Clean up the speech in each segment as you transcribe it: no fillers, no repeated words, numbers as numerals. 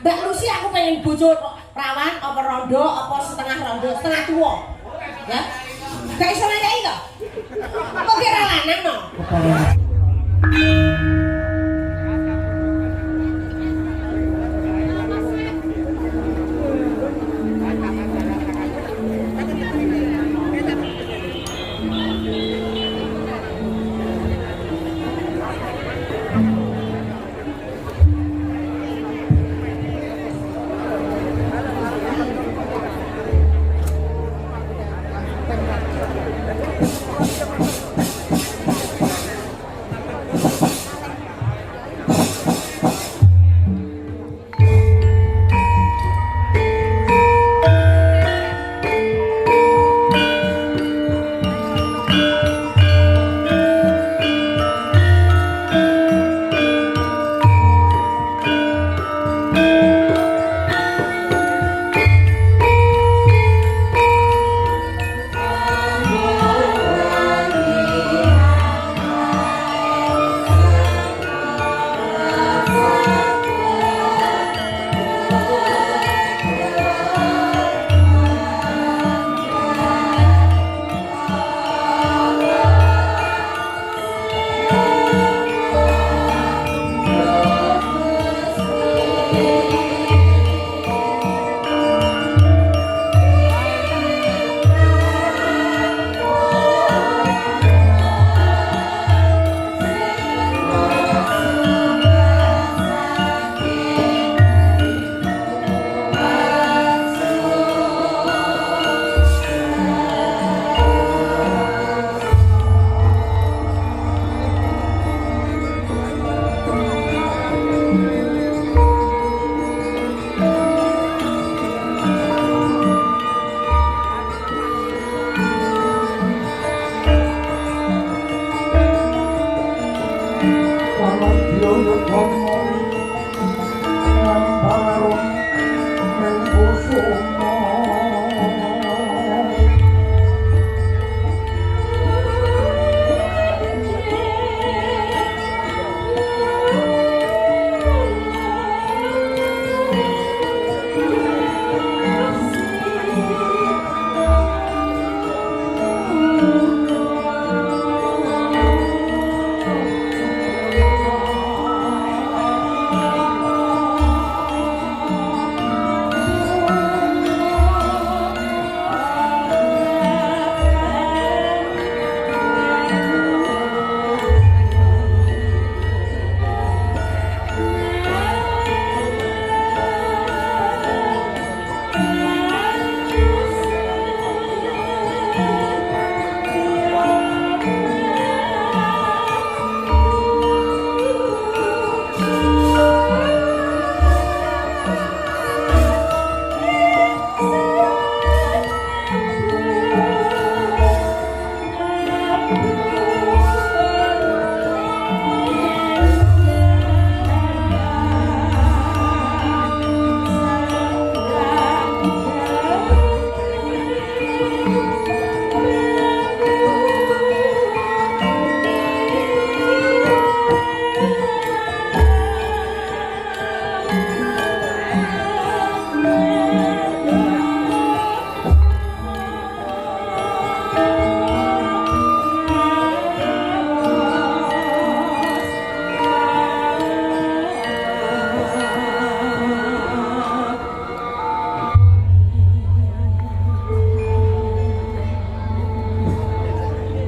Mbak Lucy aku pengen bojo perawan apa rondo apa setengah rondo, setengah tua. Ya. Gak iso ngekeki to? Kok kira lanang no?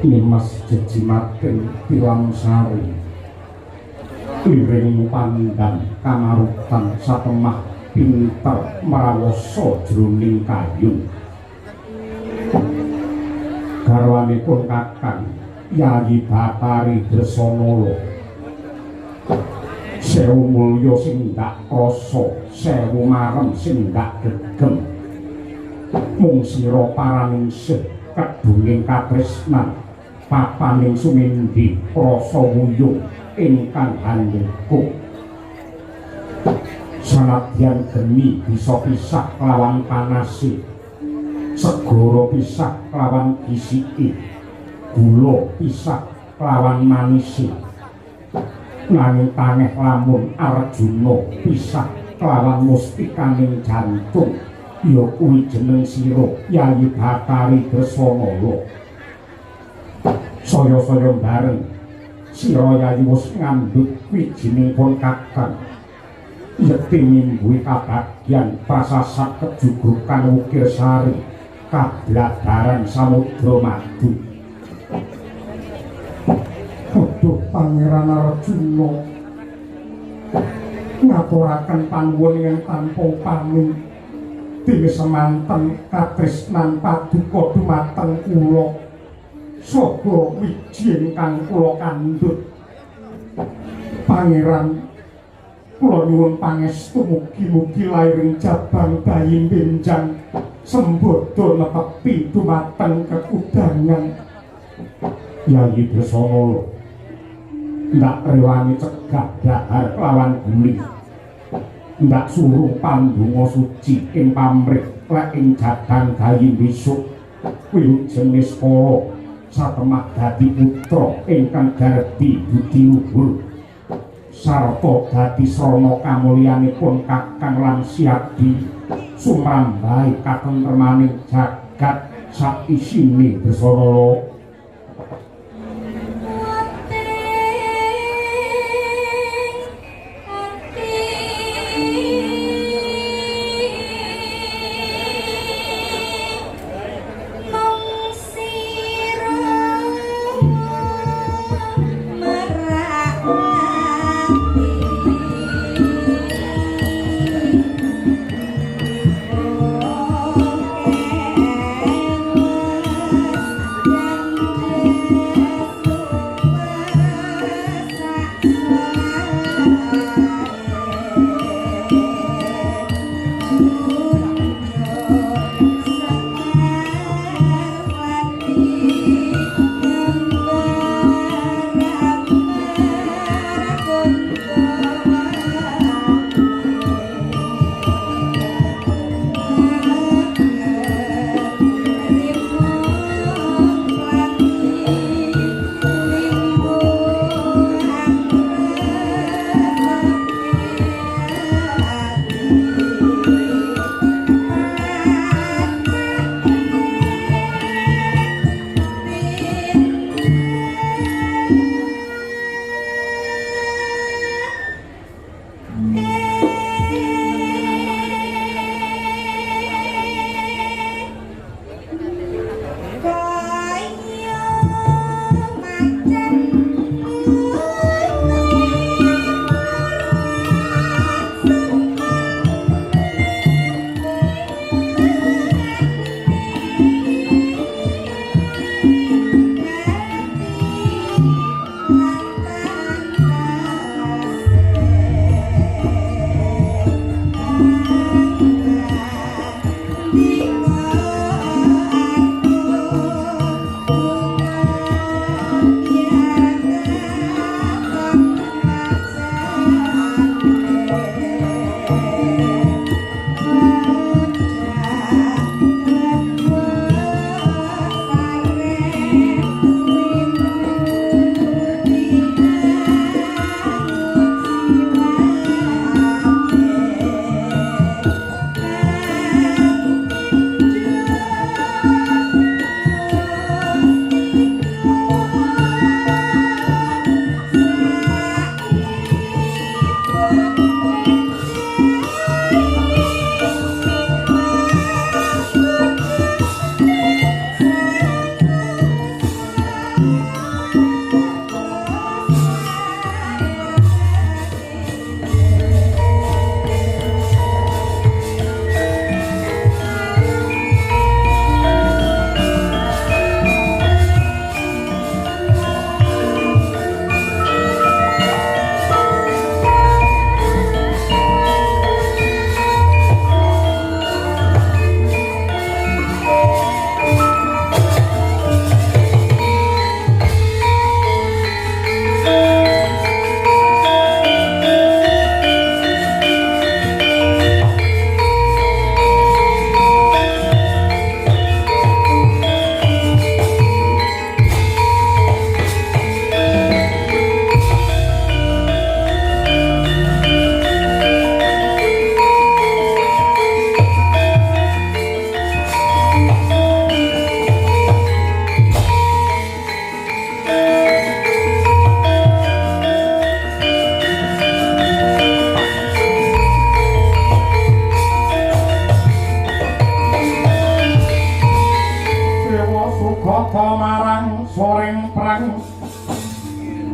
Nimas jejimating Tilamsari liring pandan kamarutan satemah pinter mrawasa jroning kayun garwanipun Kakang Yayi Bathari Dresanala sewu mulya sing ndak krasa sewu marem sing ndak gegem mung sira paraningsih kedunging katresnan papaning sumindi rasa wuyung ingkang handeka sanadyan geni bisa pisah kelawan panase segara pisah kelawan gisike gula pisah kelawan manise nanging tangeh lamun Arjuna pisah kelawan mustikaning jantung ya kuwi jeneng sira Yayi Bathari Dresanala. Saya-saya bareng sira Yayi wis ngandhut wijining pun kakang yekti ngimbuhi kabagyan prasasat kejugrukan wukir sari kabladaran samudra madu. Aduh Pangeran Arjuna ngaturaken panuwun ingkang tanpa upami dene semanten katresnan paduka dumateng kula saha wiji ingkang kula kandhut. Pangeran kula nyuwun pangestu mugi-mugi lairing jabang bayi benjang sembada netepi dumateng kekudangan. Yayi Dresanala ndak rewangi cegah dahar kelawan guli, ndak suruh pandonga suci ing pamrih lek ing jabang gayi besok wilujeng niskala satemah dadi putra ingkang garbi budi luhur sarta dadi srana kamulyanipun kakang lan siadi sumrambahe katentremaning jagat saisine Dresanala.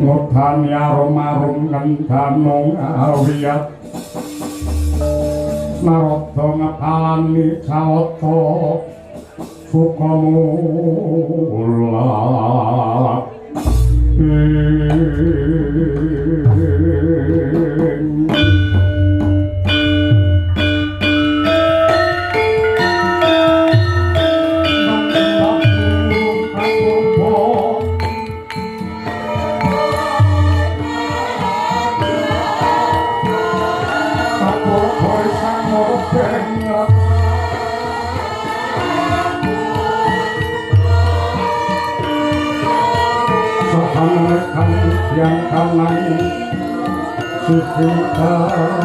Ngudani arum-arum ngendano awiyat Narada ngepalani cawata Sukamula. Yang kanan sisi kasih.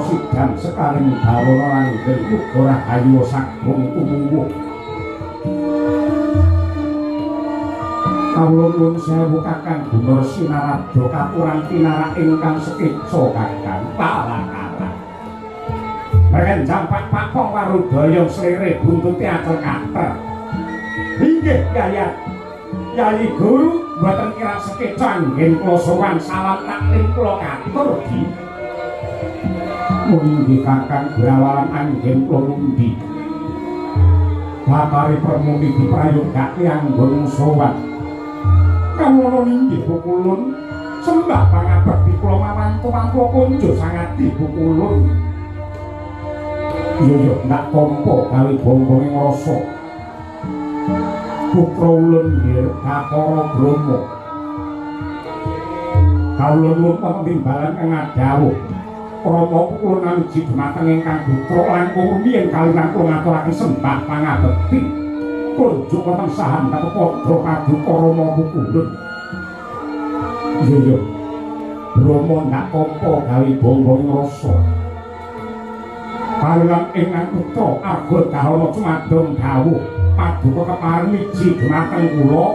Sidang sekaring bawana langgeng uga rahayu sagung tumuwuh. Kawula nuwun sewu Kakang Gunarsi Narada katurang pinarak ingkang sekeca Kakang Palakala. Barenjang pak-pak pong warudaya slere buntute acel kater. Inggih Yayat. Yayi Guru mboten kirang sekeca anggen kula sowan salam taklim kula katur di. Mundi Kakang Brawalan anggen kula mundi. Batari Permuni diprayogake anggon sowan. Kawula inggih pukulun sembah pangabekti kula mawantu-wantu kunjo sangadi pukulun. Iya iya ndak tampa gawe bombonge ngrasa. Putra ulun nggih Bathara Brahma. Kawula nuwun penimbalan kang ngadhawuh. Rama kula namiji dumateng ingkang putra langkung rumiyin kaliyan kula ngaturaken sembah pangabekti. Kunjuk wonten sahan kapadha paduka Rama pukulun. Iya iya. Brahma ndak tampa gawe bombong ngrasa. Kaliyan ingkang putra Arga Dahana cumadong dawuh paduka kepareng miji dumateng kula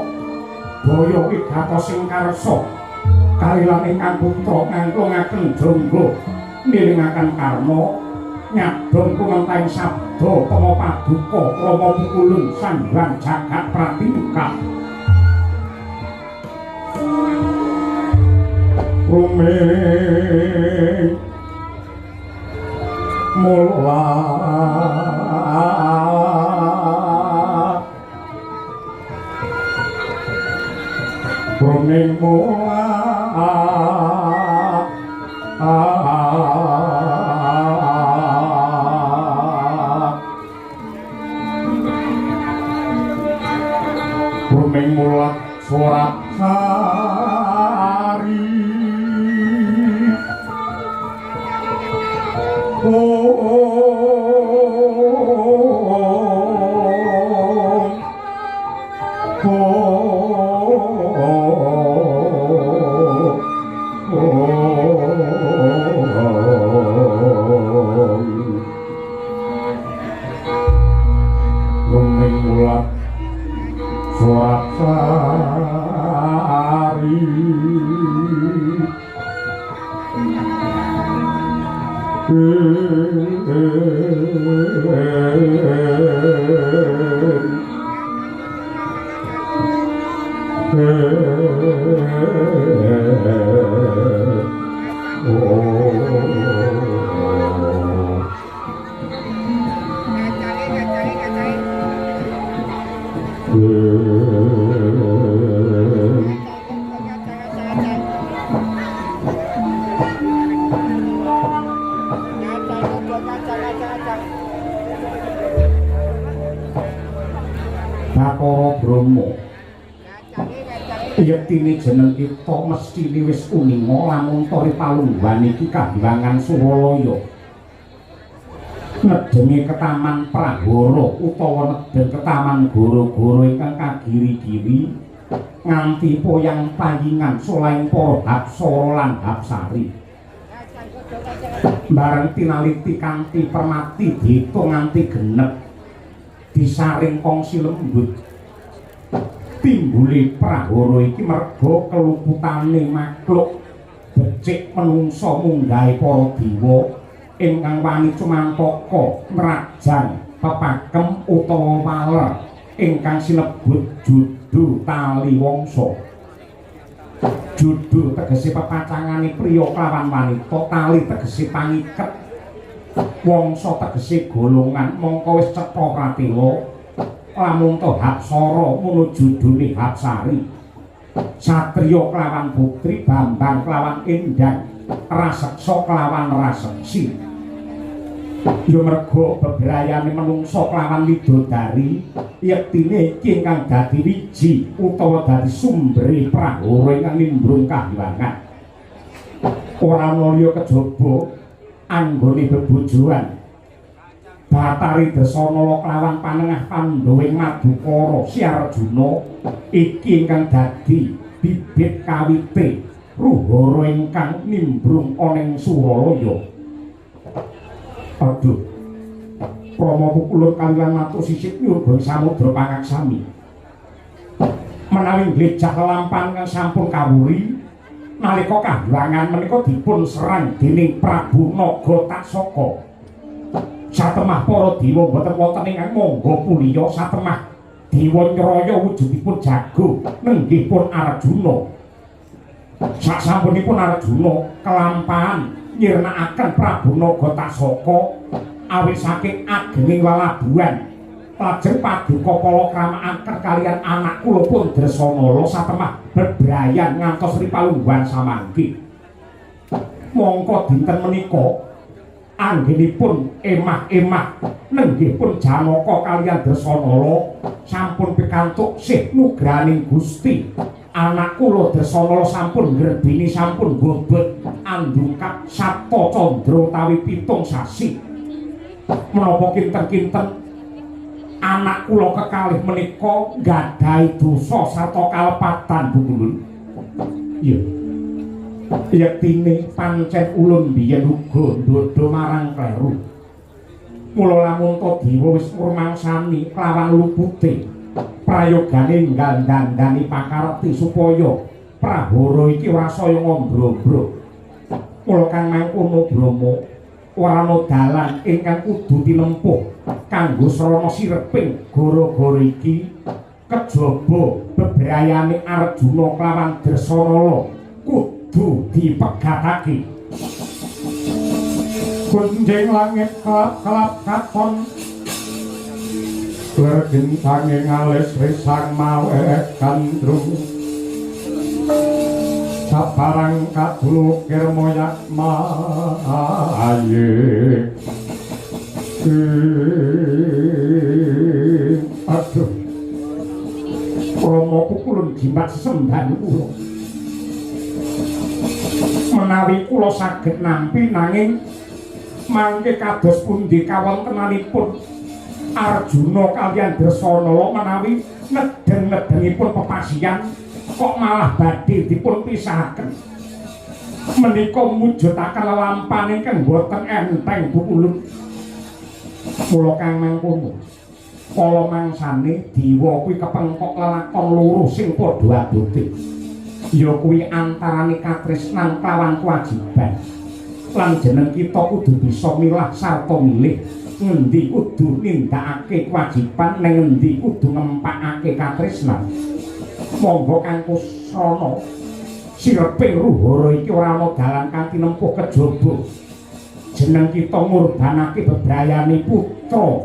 daya wigatos ing karsa. Kaliyan ingkang putra ngangklungaken jangga miringaken karma nyadong kumantahing sabda tama paduka Rama pukulun Sang Hyang Jagat Pratingkah. Ruming mula ruming mula ruming mulat surat sari. Ruming mulat surat sari. Bathara Brahma, yektine jeneng kita mesthine wis uninga lamun ta palungguhan iki kahyangan Suralaya. Nedenge ketaman Prahara utawa nedeng ketaman goro-goro ingkang kagiri-giri nganti poyang payingan solaing para hapsara lan hapsari. Bareng tinaliti kanthi permati diitung nganti genep, disaring kongsi lembut. Timbule prahara iki merga keluputane makhluk becik menungsa munggahe para dewa ingkang wani cumantaka nrajang pepakem utawa waler ingkang sinebut judu tali wangsa. Judu tegese pepacangane priya kelawan wanita, tali tegese pangiket, wangsa tegese golongan. Mongko wis cetha pratela lamun to hapsara mono judune hapsari, satriya kelawan putri, bambang kelawan endang, raseksa kelawan raseksi. Ya merga bebrayane menungsa kelawan widodari, yektine iki ingkang dadi wiji utawa dadi sumbere prahara ingkang nimbrung kahyangan. Ora ana liya kejaba anggone bebojoan Bathari Dresanala kelawan panengah Pandhawing Madukara Si Arjuna iki ingkang dadi bibit kawite ruhara ingkang nimbrung ana ing Suralaya. Aduh, Rama pukulun kaliyan matur sisip nyurga samudra pangaksami. Menawi nglejah lelampahan kang sampun kawuri nalika kahyangan menika dipun serang dening Prabu Naga Taksaka. Satemah para dewa mboten wonten ingkang mangga puliya, satemah dewa nyraya wujudipun jago nenggih pun Arjuna. Sasampunipun Arjuna kelampahan nyirnakaken Prabu Naga Taksaka awit saking agenging lalabuhan, lajeng paduka palakrama kaliyan anak kula pun Dresanala satemah bebrayan ngantos ripalungguhan samangke. Mongko dinten menika anggenipun emah-emah nenggih pun Janaka kaliyan Dresanala sampun pikantuk sih nugrahaning Gusti. Anak kula Dresanala sampun ngrebini, sampun gobet andungkap Sapta Candra utawi 7 sasi. Menapa kinten-kinten anak kula kekalih menika nggadahi dosa sarta kalepatan, Bu Ulun? Iya. Yektine pancen ulun biyen uga ndhodha marang kleru. Mula lamun ta dewa wis ngrumangsani kelawan lupute prayogane enggal dandani pakarti supaya prahara iki ora saya ngombro-ombro. Mula kang mangkono Brahma ora ana dalan ingkang kudu tinempuh kanggo srana sireping gara-gara iki kejaba bebrayane Arjuna kelawan Dresanala kudu dipegatake. Gunjing langit kelap-kelap katon lergintange ngalis risang mawe gandrung sabarang kadulukir moyak maye. Aduh, Rama pukulun jimat sesembahan kula. Menawi kula saged nampi nanging mangke kados pundi kawontenanipun Arjuna kaliyan Dresanala menawi nedeng-nedengipun pepasian kok malah badhe dipun pisahaken. Menika mujudaken lelampahan ingkang boten enteng, Bu Ulun. Mula kang mangkono kala mangsane dewa kuwi kepengkok lelakon loro sing padha abote, ya kuwi antarane katresnan kelawan kewajiban. Lan jeneng kita kudu bisa milah sarta milih ngendi kudu nindakake kewajiban neng ngendi kudu ngempakake katresnan. Monggo kang kusrana sireping ruhara iki ora ana dalan kanthi nempuh kejaba jeneng kita ngurbanake bebrayane putra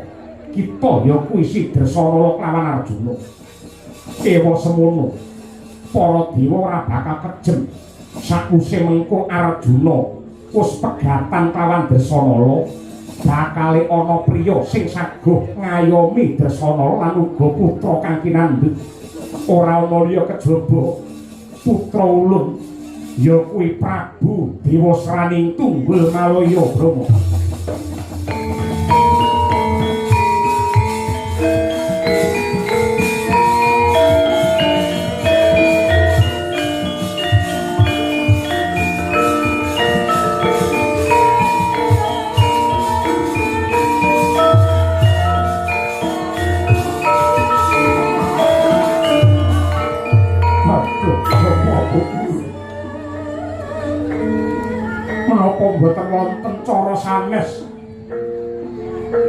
kita ya kuwi si Dresanala kelawan Arjuna. Ewa semono para dewa ora bakal kejem sakwise mengko Arjuna wis pegatan kelawan Dresanala. Bakale ana priya sing saguh ngayomi Dresana lan uga putra kang kinandhut. Ora ana liya kejaba putra ulun ya kuwi Prabu Dewasraning Tunggul Malaya Brama. Menapa mboten wonten cara sanes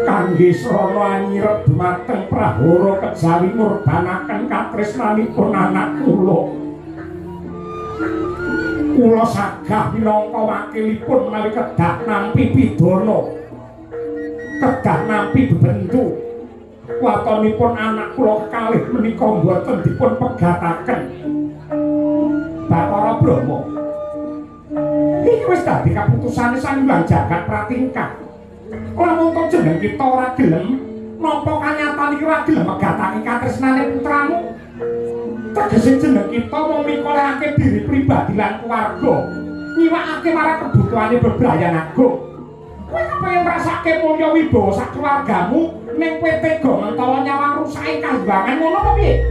kangge srana anyirep dumateng prahara kejawi ngurbanaken katresnanipun anak kula. Kula sagah minangka wakilipun menawi kedah nampi pidana, kedah nampi bebendu. Watonipun anak kula kekalih menika mboten dipun pegataken. Bathara Brahma, iki wis dadi kaputusane Sang Hyang Jagat Pratingkah. Lamun to jeneng kita ora gelem nampa kanyatan iki, ora gelem megatake katresnane putramu, tegese jeneng kita mung mikolehake diri pribadi lan keluarga, nyiwakake marang kebutuhane bebrayan agung. Kowe kepengin ngrasake mulya wibawa sak keluargamu ning kowe tega mentala nyawang rusake kahyangan ngono apa piye?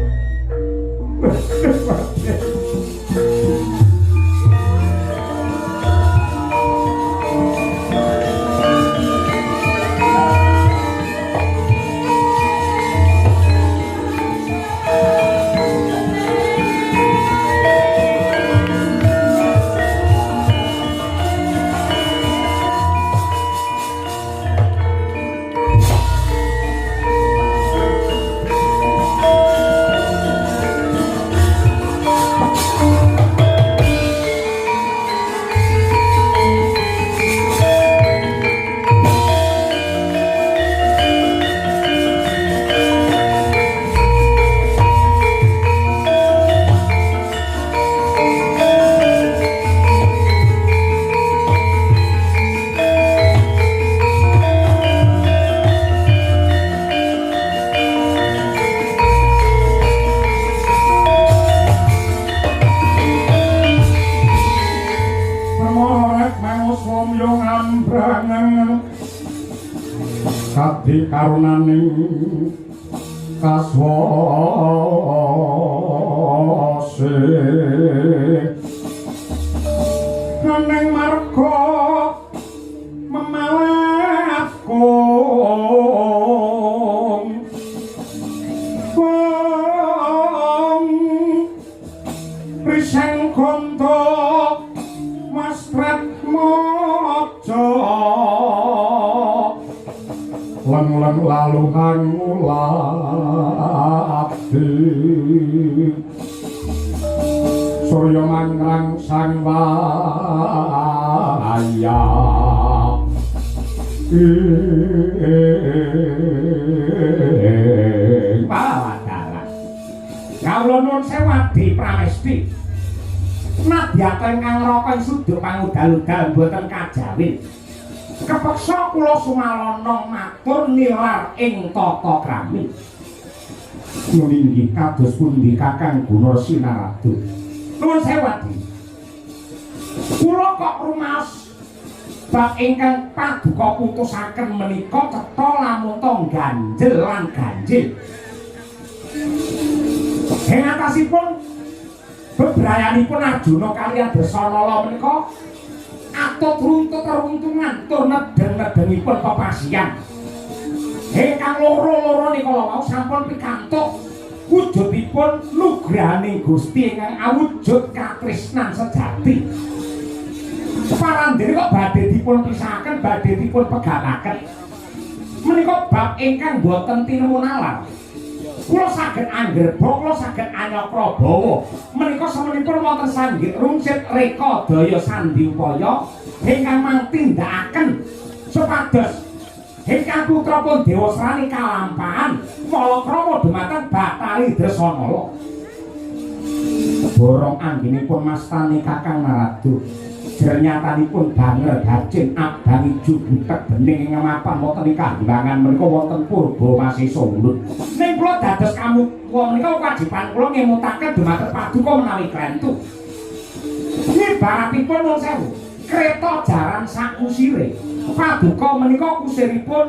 Kadi karunaning kaswase neng marga memalat kong kong riseng konto masrat mojo leng-leng lalu hangulati surya mangrang sang waya wadalah. Kawula nuwun sewu Adi Pramesti, nadyata ingkang raka suduk pangudal-udal mboten kajawin. Kepeksa kula sumalana matur nilar ing tata krami. Nuli kados pundi Kakang Gunarsi Narada? Nuwun sewu Adi. Kula kok rumaos bab ingkang paduka putusaken menika cetha lamun to ganjel lan ganjil. Ing atasipun bebrayanipun Arjuna kaliyan Dresanala menika atut runtut runtungan tur nedeng-nedengipun pepasian. Ingkang loro-loro nika wau sampun pikantuk wujudipun nugrahaning Gusti ingkang awujud katresnan sejati. Parandene kok badhe dipun pisahaken, badhe dipun pegataken. Menika bab ingkang boten tinemu nalar. Kula saged anggerba, kula saged anyakra bawa. Menika semenipun wonten sanggit rungsit reka daya sandi upaya ingkang mangtindakaken supados ingkang putra pun Dewasrani kalampahan palakrama dhumateng Bathari Dresanala. Borong anggenipun mastani Kakang Narada. Ijer nyatanipun banger bacin abang ijo butek bening ing mapan wonten ing Kahimbangan menika wonten Purba Masesa Ulut. Ning kula dados kamuwa menika kewajiban kula ngemutaken dumateng paduka menawi klentu. Ibaratipun nuwun sewu, kreta jaran sakusire. Paduka menika kusiripun,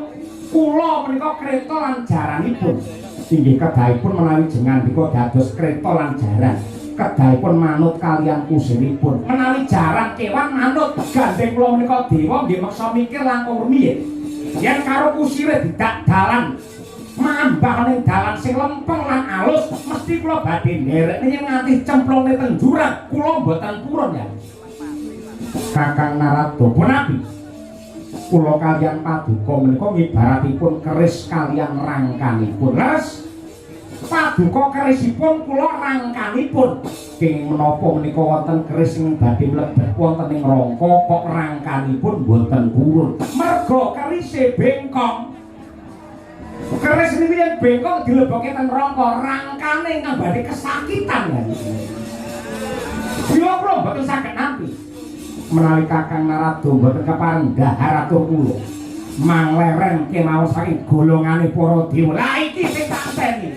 kula menika kreta lan jaranipun. Inggih kedahipun menawi jengandika dados kreta lan jaran. Kedahipun manut kalian kusiripun. Menawi jaran kewan manut, gandeng kula menika dewa nggih meksa mikir langkung rumiyin. Yen karo kusire didak dalan mambah ning dalan sing lempeng lan alus, mesti kula badhe nderekne yen nganti cemplungne teng jurang, kula mboten purun ya. Kakang Narada punapi kula kalian paduka menika ngibaratipun keris kalian rangkanipun. Leres paduka kerisipun kula rangkanipun. Kenging menapa menika wonten keris sing badhe mlebet wonten ing rangka kok rangkanipun mboten purun. Merga kerise bengkong. Keris niku yen bengkong dilebokke teng rangka, rangkane ingkang badhe kesakitan ya. Kula kula mboten saged nampi. Menawi Kakang Narada mboten kepareng dhahar atur kula mangleren kemawon saking golongane para dewa. Lah iki sing tak enteni.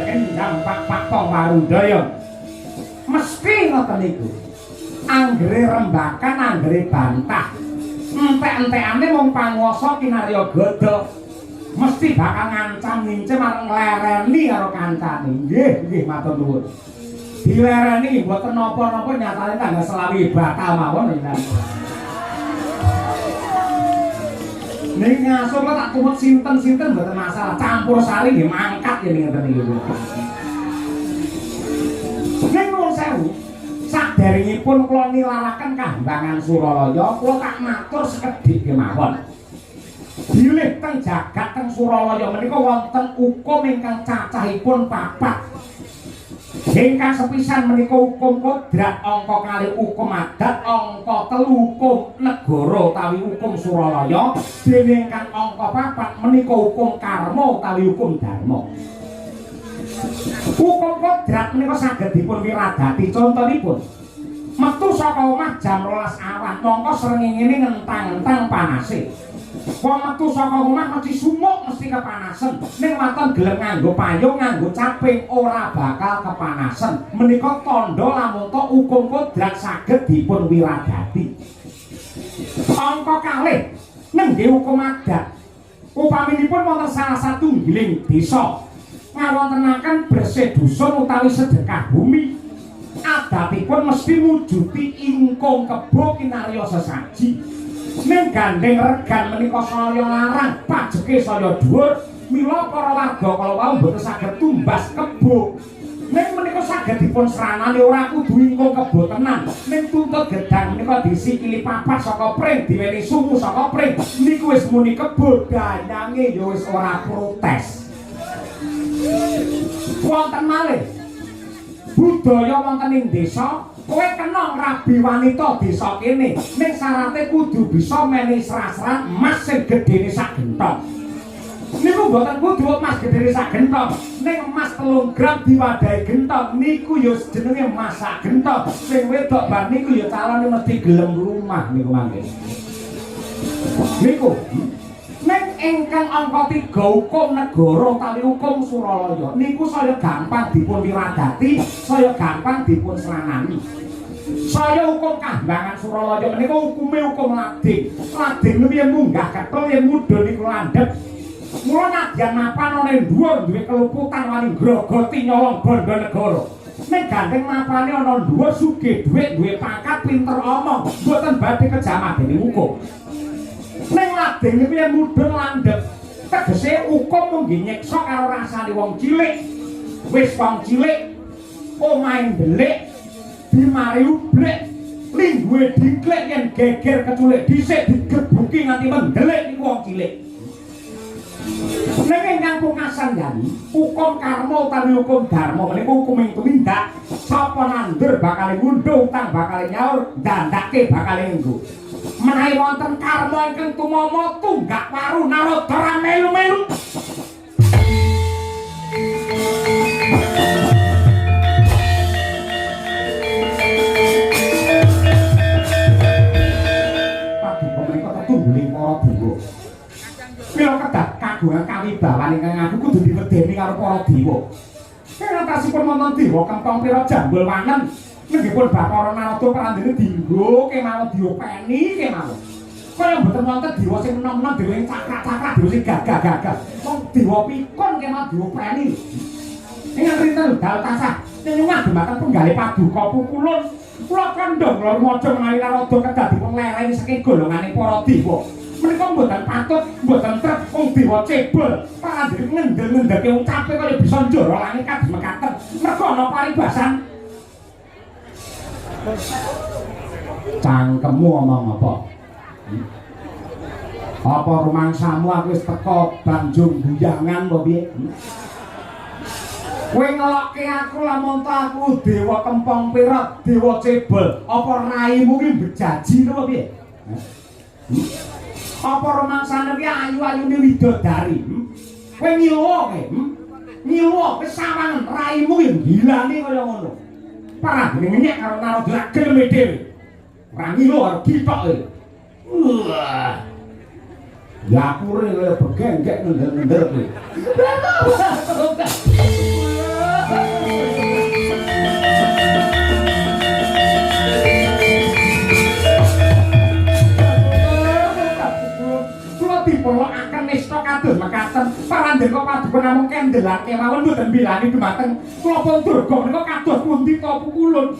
Kenjang pak-pak tong warudaya. Mesti ngoten niku. Anggere rembakan, anggere bantah. Entek-entekane mung panguwasa kinarya gada. Mesti bakal ngancam ngincim arep nglereni karo kancane. Nggih, nggih matur nuwun. Dilereni mboten napa-napa nyatane tanggal 25 batal mawon jenengan. Ning ngaso kok tak tumut sinten-sinten mboten masalah, campur sari nggih mangkat yen ngeten iki. Ning nuwun sewu, saderengipun kula nilaraken Kahimbangan Suralaya, kula tak matur sekedhik kemawon. Bilih teng jagat teng Suralaya menika wonten hukum ingkang cacahipun papat. Ingkang sepisan menika hukum kodrat, angka kalih hukum adat, angka telu hukum negara utawi hukum Suralaya, dene ingkang angka papat menika hukum karma utawi hukum dharma. Hukum kodrat menika saged dipun wiradati. Contonipun, metu saka omah jam 12 awan, mongko srengenge ngentang-entang panase. Wong metu saka omah mesti sumuk, mesti kepanasen. Ning waton gelem nganggo payung, nganggo caping, ora bakal kepanasen. Menika tandha lamun to hukum kodrat saged dipun wiradati. Angka kalih nengge hukum adat. Upaminipun wonten salah satunggiling desa ngawontenaken bersih dusun utawi sedekah bumi, adatipun mesti mujuti ingkung kebo kinarya sesaji. Ning gandeng regan menika saya larang, pajeke saya dhuwur, mila para warga kala wau mboten saged tumbas kebo. Ning menika saged dipun sranani ora kudu ingkung kebo tenan. Ning tuntut gedang menika disikili papat saka pring, diweni sungu saka pring, niku wis muni kebo, danyange ya wis ora protes. Wonten malih budaya wonten ing desa, kowe kena ngrabi wanita desa kene, ning syarate kudu bisa menehi srasran emas sing gedene sak genthong. Niku mboten kudu emas gedene sak genthong, ning emas 3 gram diwadahi genthong niku ya jenenge emas sak genthong. Sing wedok bar niku ya calone mesti gelem rumah niku mangke. Niku ning ingkang angka 3 hukum negara utawi hukum Suralaya niku saya gampang dipun wiradati, saya gampang dipun sranani. Saya hukum Kahimbangan Suralaya menika hukume hukum lading. Lading niku yen munggah ketel yen mudhun niku landhep. Mula nadyan mapan ana ing dhuwur duwe keluputan wani grogoti nyolong bondo negara. Ning gandeng mapane ana dhuwur sugih dhuwit, duwe pangkat, pinter omong, mboten badhe kejamah dening hukum. Ning lading niku yen mudhun landhep, tegese hukum mung nyiksa karo rasane wong cilik. Wis wong cilik omahe ndelik, dimari ublek, lingguhe diklik yen geger keculik dhisik digebuki nganti mendelik niku wong cilik. Ning ingkang pungkasan yani, hukum karma utawi hukum dharma menika hukuming tumindak. Sapa nandur bakal ngundhuh, utang bakal nyaur, dandake bakal nganggo. Menawi wonten karma ingkang tumama tunggak waru Narada ora melu-melu. Paduka menika tetungguling para dewa. Mila kedah kagungan kawibawan ingkang aku kudu diwedeni karo para dewa. Ngantasipun wonten dewa Kempong Pira Jambul Wanen, nenggipun Bathara Narada prandene dinggo kemawon diopeni kemawon. Kaya mboten wonten dewa sing enom-enom, dewa sing cakrak-cakrak, dewa sing gagah-gagah. Wong dewa pikun kemawon diopeni. Ingkang rinten dal tansah nyenyungah dumateng penggalih paduka pukulun. Kula kandha kula rumaja menawi Narada kedah dipun lereni saking golongane para dewa. Menika mboten patut, mboten trep wong dewa cebol. Parandene ngendel-ngendelke ucape kaya bisa njara langit kados mekaten. Merga ana paribasan. Cangkemmu omong apa? Apa rumangsamu aku wis teka banjung buyangan apa piye? Kowe ngelokke aku lamun ta aku dewa Kempong Pira, dewa cebol. Apa raimu ki bejaji apa piye? Apa rumangsane ki ayu-ayune widodari? Kowe ngiluwa kowe? Ngiluwa kowe sawangan raimu ki gilane kaya ngono. Parandene ngenyek karo Narada rak geleme dhewe. Ora ngilu karo githok kowe. Wah. Yapure kaya begenggek ngendel-ngendel kowe. Kula dipowokaken nista kados mekaten. Parandeka paduka namung kendelake mawon mboten bilani dumateng kula pun durga menika kados pundi ta pukulun.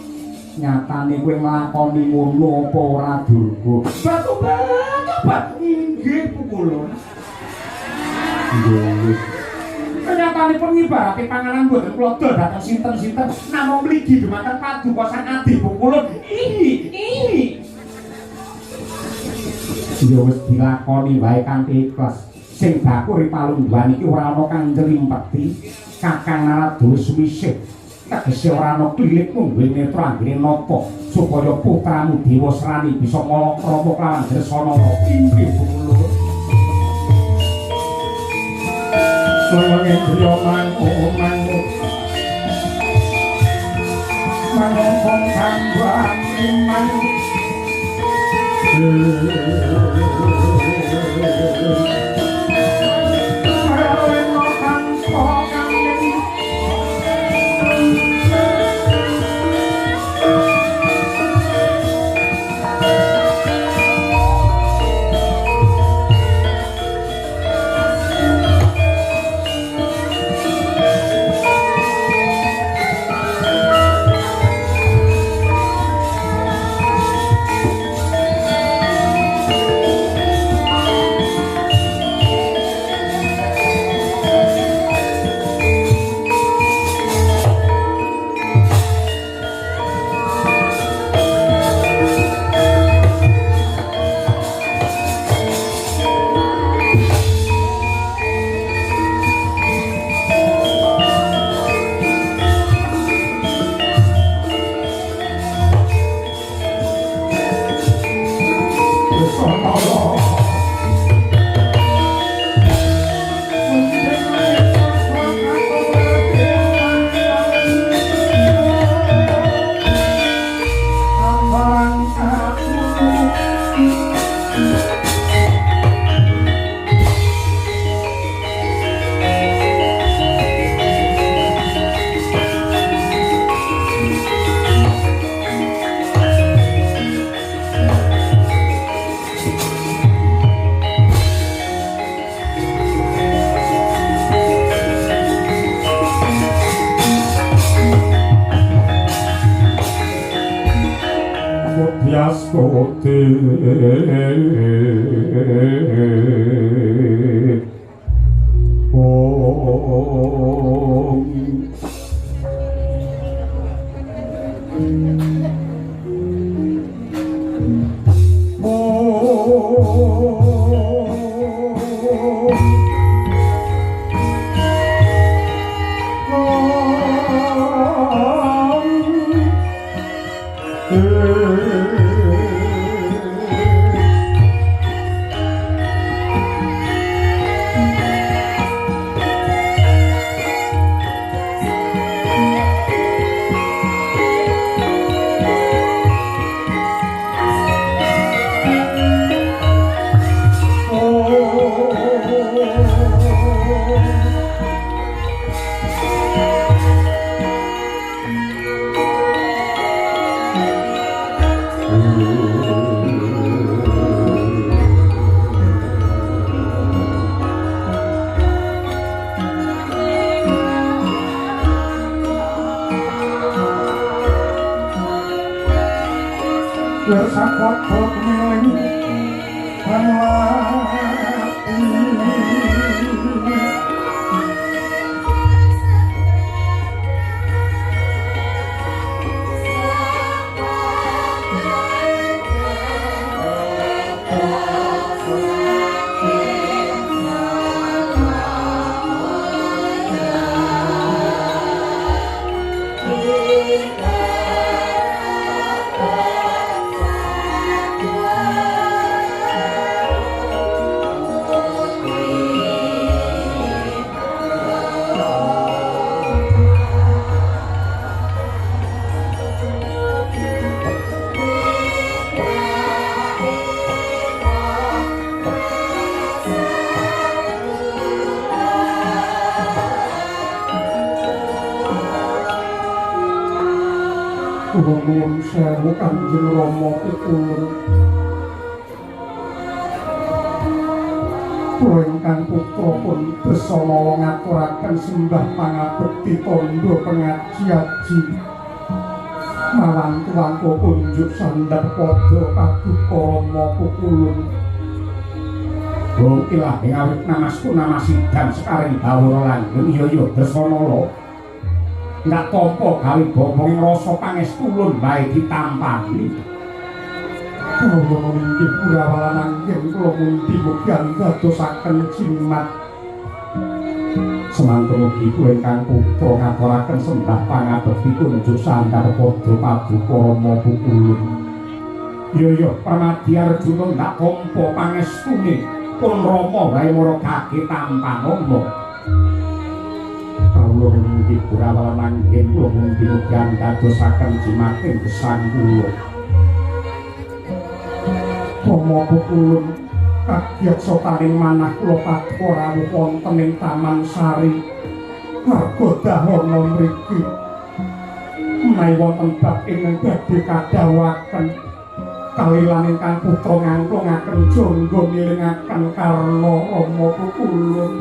Nyatane kowe nglakoni ngono apa ora durga? Batu batu batu inggih pukulun. Nggih. Kenyatanipun ngibarate panganan mboten kula dol dhateng sinten-sinten namung mligi dumateng paduka sang adi pukulun. Ih, ih. Ya wis dilakoni wae kanthi ikhlas. Sing baku ri palungguhan iki ora ana kang njlimpeti. Kakang Narada wis misih. Tegese ora ana klilik mungguing netra anggene nata supaya putramu Dewasrani bisa malakrama kelawan Dresanala. Inggih pukulun. Suwenge griya mangu-mangu. Manungkung tambah iman. ngeling Nuwun sewu Kanjeng Rama Pikulun. Kula ingkang putra pun Dresanala ngaturaken sembah pangabekti tandha pengaji-aji. Mawantu-wantu kunjuk sandhap padha paduka Rama Pikulun. Bung ilah ing awit namasku namasidan sekaring bawara langgeng iya iya Dresanala. Ndak tampa gawe bobong rasa pangestulun wae ditampani. Kawula inggih purawalan anggen kula mundi mugi andadosaken jimat. Semantun ugi kula ingkang putra ngaturaken sembah pangabekti kunjuk sandhap padha paduka Rama Pukulun. Iya iya Permadi Arjuna ndak tampa pangestune pun Rama wae mara kaki tampanana. Kawula inggih purawalan anggen kula mundi mugi andadosaken jimating gesang kula. Rama Pukulun kagiat sotaning manah kula paduka rawuh wonten ing Taman Sari Arga Dahana mriki. Menawi wonten bab ingkang badhe kadhawuhaken kalilan ingkang putra ngangklungaken jangga milingaken karna Rama Pukulun.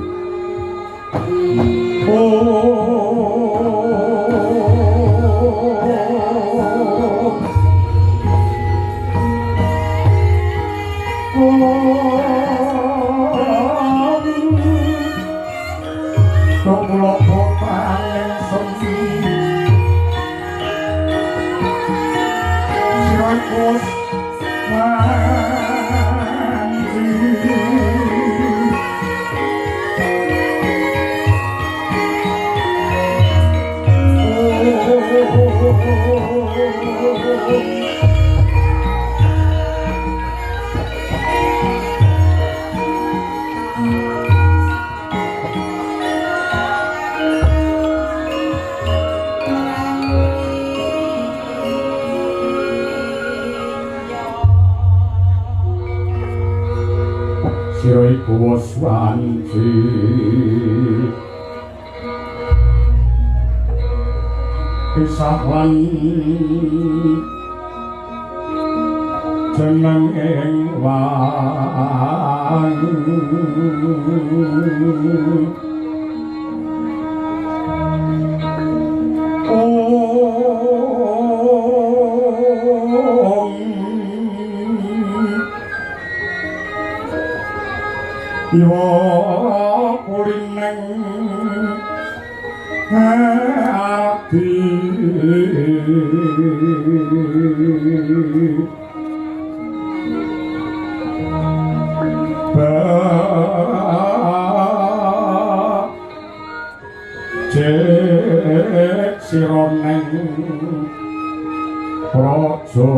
Kula botaning sempi sira iku Swanji pisah lan jeneng ing wang Iwa kulineng ati becik sira neng praja.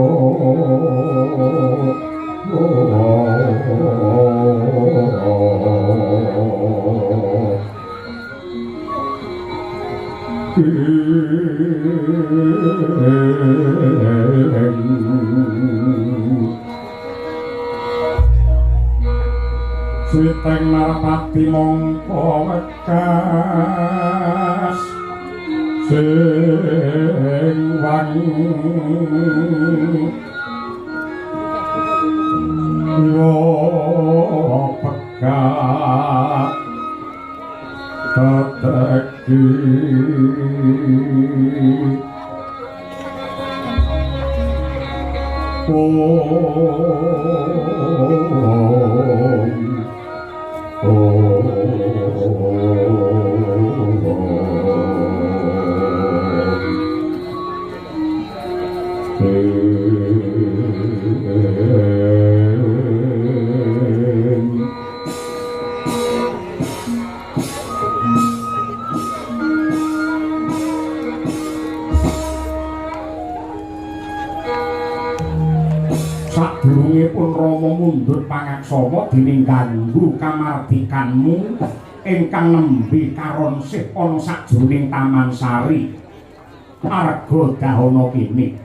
Suwiteng Narapati mongko wekas sing wangi yo pekat teteki oh. mundhut pangaksama dening ganggu kamardikanmu ingkang nembe karonsih ana sajroning Taman Sari Arga Dahana kene.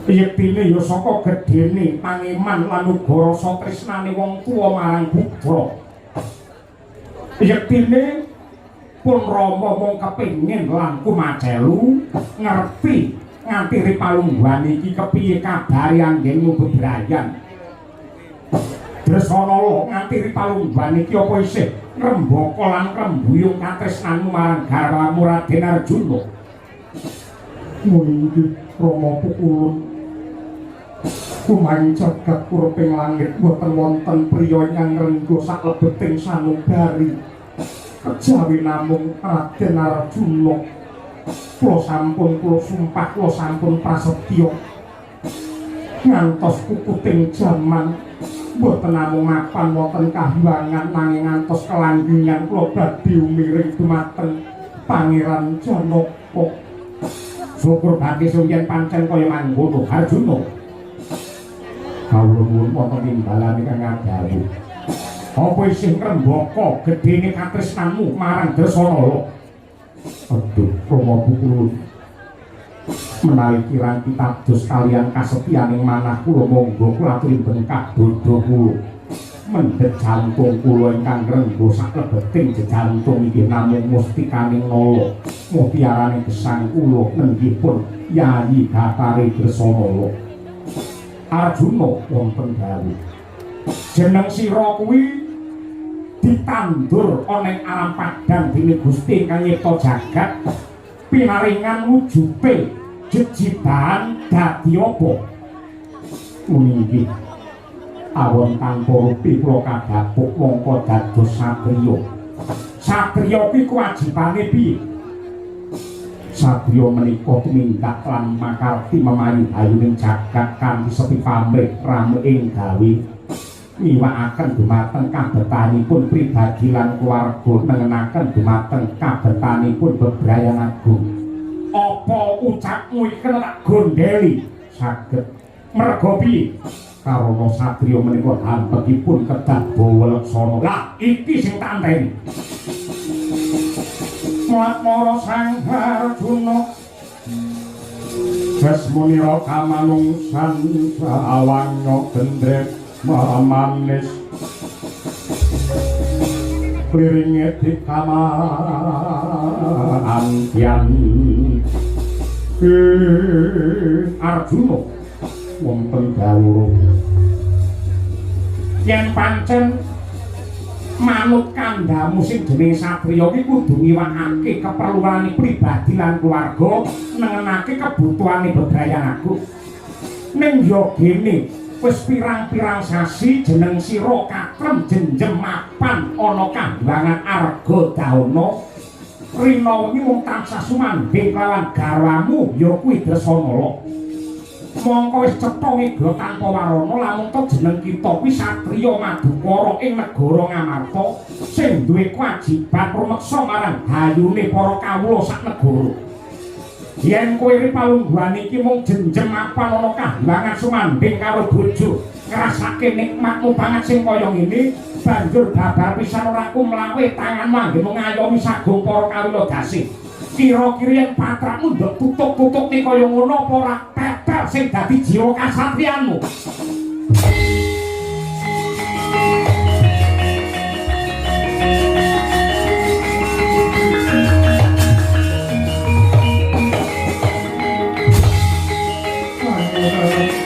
Yektine ya saka gedhene pangeman lan uga rasa tresnane wong tuwa marang putra. Yektine pun Rama mung kepengin lan kumacelu ngerti nganti ripalungguhan iki kepiye kabare anggenmu bebrayan. Dresanala nganti ripalungguhan iki apa isih ngrembaka lan ngrembuyung katresnanmu marang garwamu Raden Arjuna? Inggih Rama Pukulun, kumaing jagat kurping langit boten wonten priya ingkang ngrengga saklebeting sanubari kejawi namung Raden Arjuna. Kula sampun kula sumpah, kula sampun prasetya ngantos kukuting jaman boten namung mapan wonten kahyangan nanging ngantos kelanggengan kula badhe umiring dumateng Pangeran Janaka. Syukur bati yen pancen kaya mangkono Arjuna. Kawula nuwun wonten timbalan ingkang ngadhawuh. Apa isih ngrembaka gedhene katresnanmu marang Dresanala? Aduh, Rama Pukulun, menawi kirang pitados kaliyan kasetyaning manah kula monggo kula aturi bengkak dada kula. Mendhet jantung kula ingkang ngrengga saklebeting jejantung iki namung mustikaning nala mutiarane gesang kula nenggipun Yayi Bathari Dresanala. Arjuna wonten dawuh, jeneng sira kuwi ditandur ana ing alam padhang dening Gusti ingkang nyipta jagat, pinaringan wujupe jejibahan dadi apa? Inggih, awon tanpa rupi kula kadhapuk mongko dados satriya. Satriya kuwi kewajibane piye? Satriya menika tumindak lan makarti memayu hayuning jagat kanthi sepi pamrih rame ing gawe ngiwakaken dumateng kabetanipun pribadi lan keluarga, nengenaken dumateng kabetanipun bebrayan agung. Apa ucapmu iki kena tak gondeli? Saged. Merga piye? Karana satriya menika hampekipun kedah bawa leksana. Lah iki sing tak enteni. Mulat Sang Arjuna Sesmunira kamanungsan sawangnya gendrek memanis kliringe dikamantian. Arjuna wonten dawuh, yen pancen manut kandhamu sing jenenge satriya iki kudu ngiwakake keperluane pribadi lan keluarga, nengenake kebutuhane bebrayan agung. Ning ya gene wis pirang-pirang sasi jeneng sira katrem jenjem mapan ana kahyangan Arga Dahana. Rina wengi mung tansah sumandhing kelawan garwamu ya kuwi Dresanala. Mongko wis cetha ngega tanpa warana lamun to jeneng kita kuwi satriya madukara ing negara Ngamarta sing duwe kewajiban rumeksa marang hayune para kawula sak negara. Yen kowe ri palungguhan iki mung jenjem mapan ana kahyangan sumandhing karo bojo, ngrasake nikmatmu banget sing kaya ngene, banjur babar pisan ora kumlawe tanganmu anggenmu ngayomi sagung para kawula dasih. Kira-kira yen patrakmu ndok tutuk-tutukne kaya ngono apa ora tetel sing dadi jiwa kasatriyanmu?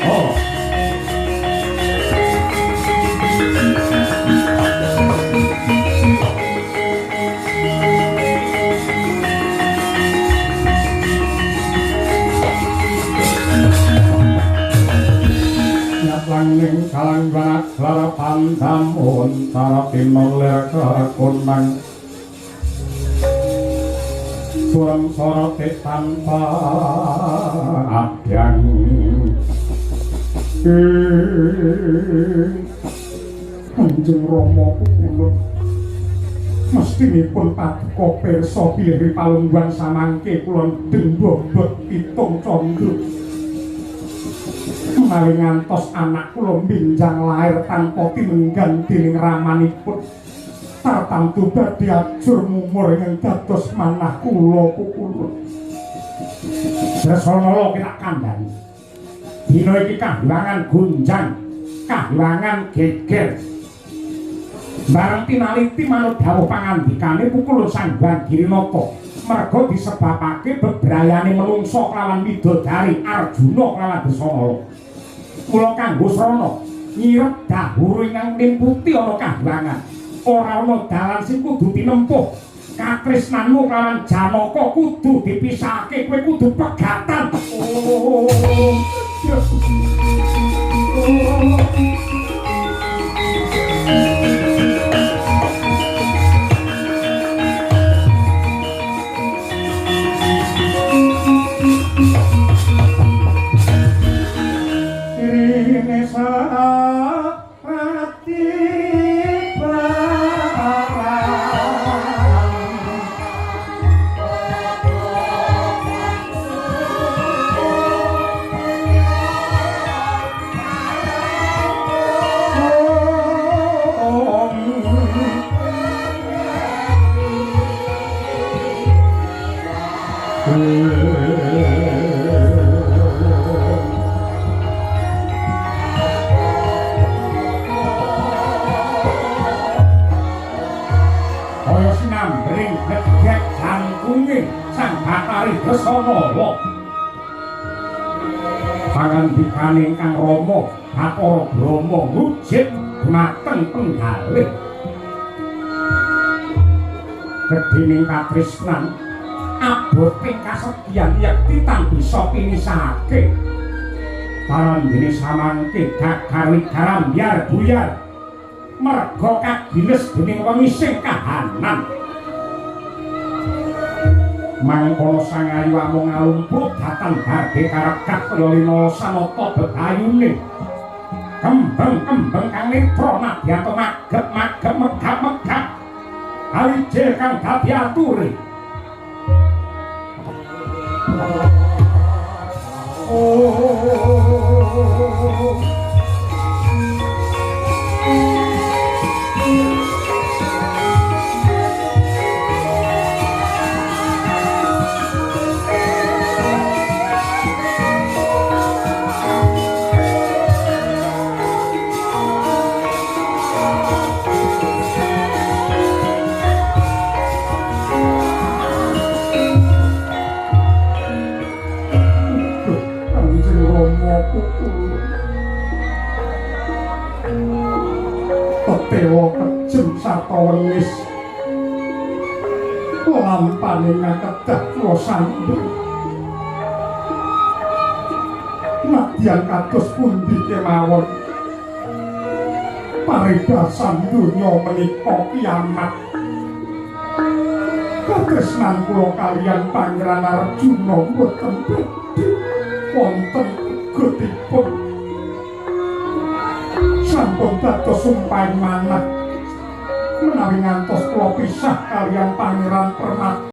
Oh. Langing kalanggan aksara pandamun cara tinolir kekunang surem sorote tanpa adyang. Kanjeng Rama kula mestinipun paduka pirsa bilih palungguhan samangke kula ndeng bobot pitung candra. Menawi ngantos anak kula mbinjang lair tanpa tinenggan dening ramanipun, tartamtu badhe ajur mumur ingkang dados manah kula pukulun. Dresanala ki tak kandhani. Dina iki kahilangan gunjang, kahilangan geger. Bareng tinaliti manut dawuh pangandikane pukulun Sang Hyang Girinata. Merga disebabake bebrayane menungsa kelawan widodari Arjuna kelawan Dresanala. Mula kanggo srana nyirep dahuru ingkang limputi ana kahilangan. Ora ana dalan sing kudu tinempuh. Katresnanmu kelawan Janaka kudu dipisahake, kowe kudu pegatan. Oh. Irine sarati barang Kaya sinambring bledhek jangkunge Sang Bathari Dresanala. Pangandikane ingkang Rama Bathara Brahma ngujib dumateng penggalih. Gedhening katresnan abote kasetyan yekti tan bisa pinisahake. Parandene samangke gagar wigaram biar buyar. Merga kagiles dening wengi sing kahanan. Mangkono Sang Ayu amung ngalumpur dhateng badhe karegat kaya linala sanata bebayune. Kembang-kembang kang netra nadyan magep-magep megap-megap. Awijil kang dadi ature. Oh. Kanjeng Rama pukulun. Petewa kejem sarta wengis. Lampane ngakedah kula sandheng. Nadyan kados pundi kemawon. Paribasan donya menika kiamat. Katresnan kula kaliyan Pangeran Arjuna mboten badhe wonten gegotipun. Sampun dados sumpahing manah menawi ngantos kula pisah kaliyan Pangeran Permati.